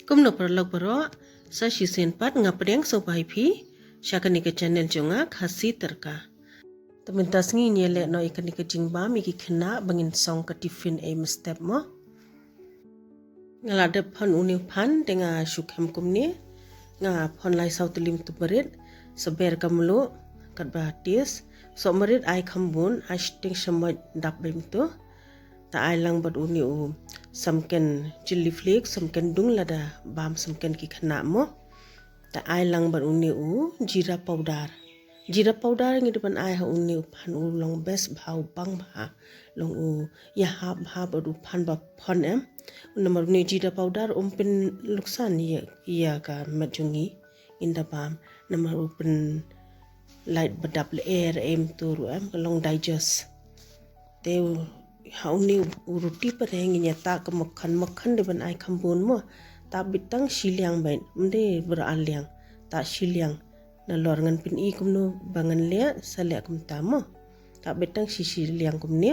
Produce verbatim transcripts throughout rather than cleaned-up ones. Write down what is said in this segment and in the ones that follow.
Kumno paralok baroh, sa shisien pat nga pdiang sngewbha ïa phi sha kane ka channel jong nga, Khasi Tyrka. Te mynta sngi ngin ïa leh noh ïa kane ka jingbam ïa ki khynnah ba ngin song ka tiffin ei mynstep mo. Nga la dep phon une u phan te nga shu khem kumne. Nga phon lai saw tylli mynta barit, sa ber ka mluh katba tis. Soh marit ai kham bun, ai shiteng shamoit dap beit mynta. Ta ai lang bad une u samken chilli flakes, samken dung lada bam samken ki khynnah mo. Ta ai lang bad une u jeera powder. Jeera powder ngi dei ban ai ha une u phan, u long best bha, u bang bha. Long u ïahap bha bad u phan ba phon em. Namar une u jeera powder um pynluksan ïa, ïa ka met jong ngi. Ngin da bam namar u pynlait ba dap lyer em, tu ruh em, ka long digest. Te u, ha une u roti pat ngin ïa tah ka makkhan, makkhan dei ban ai kham bun mo. Tah beit tang shi liang beit, ym dei baroh ar liang. Tah shi liang. Nalor ngan pyni kumno ba ngan leh, sa leh kumta mo. Tah beit tang shi, shi liang kumne.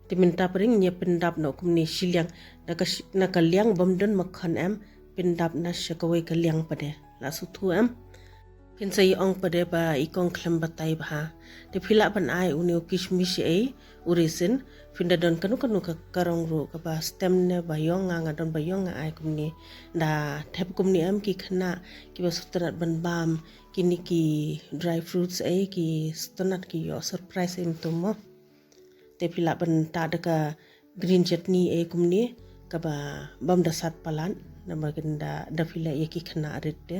Te mynta pat ngin ïa pyndap noh kumne shi liang. Na ka shi-, na ka liang bym don makkhan em, pyndap noh sha kawei ka liang pat de. La sngewthuh em. Phin sa ïa ong pat de ba i kong khlem batai bha. Te phi lah ban ai une u kishmish ei, u raisin. Phin da don kano kano ka, ka rong ruh, kaba stem ne ba ïong nga, nga don ba ïong nga ai kumne. Da thep kumne em ki khynnah kiba sngewtynnat ban bam kine ki dry fruits ei, ki sngewtynnat ki ïoh surprise ei mynta mo. Te phi lah ban tah da ka green chutney ei kumne, kaba bym da sat palat, namar kin da, da phi leh ïa ki khynnah rit te.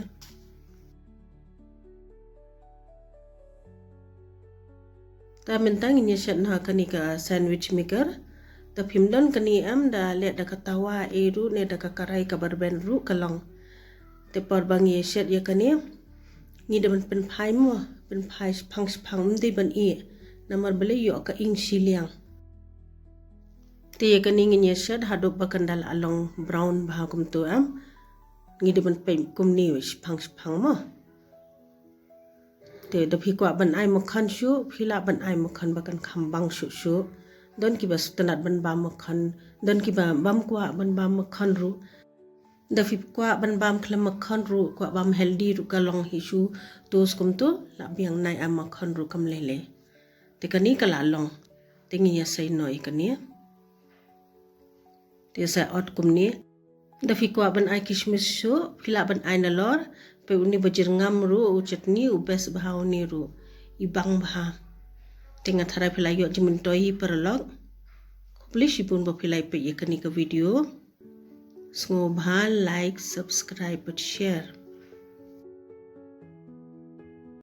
Ta mynta ngin ïa shet noh kane ka sandwich maker. Ta phim don kane em, da leh da ka tawa ei ruh ne da ka karai kaba rben ruh ka long. Te por ba ngi ïa shet ïa kane, ngi dei ban pynphai mo, pynphai shipang shipang, ym dei ban ih. Namar balei, ïoh ka ing shi liang. Te ïa kane ngin ïa shet haduh ba kan da la long brown bha kumta em. Ngi dei ban pynphai kumne shipang shipang mo. Te da phi kwah ban ai makkhan shuh, phi lah ban ai makkhan ba kan kham bang shuh shuh. Don kiba sngewtynnat ban bam makkhan, don kiba bym kwah ban bam makkhan ruh. Da phi kwah ban bam khlem makkhan ruh, kwah bam healthy ruh ka long hi shu, toast kumta, lah biang nai ai makkhan ruh kam lei lei. Te kane ka la long. Te ngin ïa sei noh ïa kane. Te sa ot kumne. Da phi kwah ban ai kishmish shuh, phi lah ban ai nalor. Peit une ba jyrngam ruh, u chutney u best bha une ruh. I bang bha. Te nga tharai phi la ïoh jingmyntoi hi paralok. Khublei shibun ba phi la peit ïa kane ka video. Sngewbha like, subscribe bad share.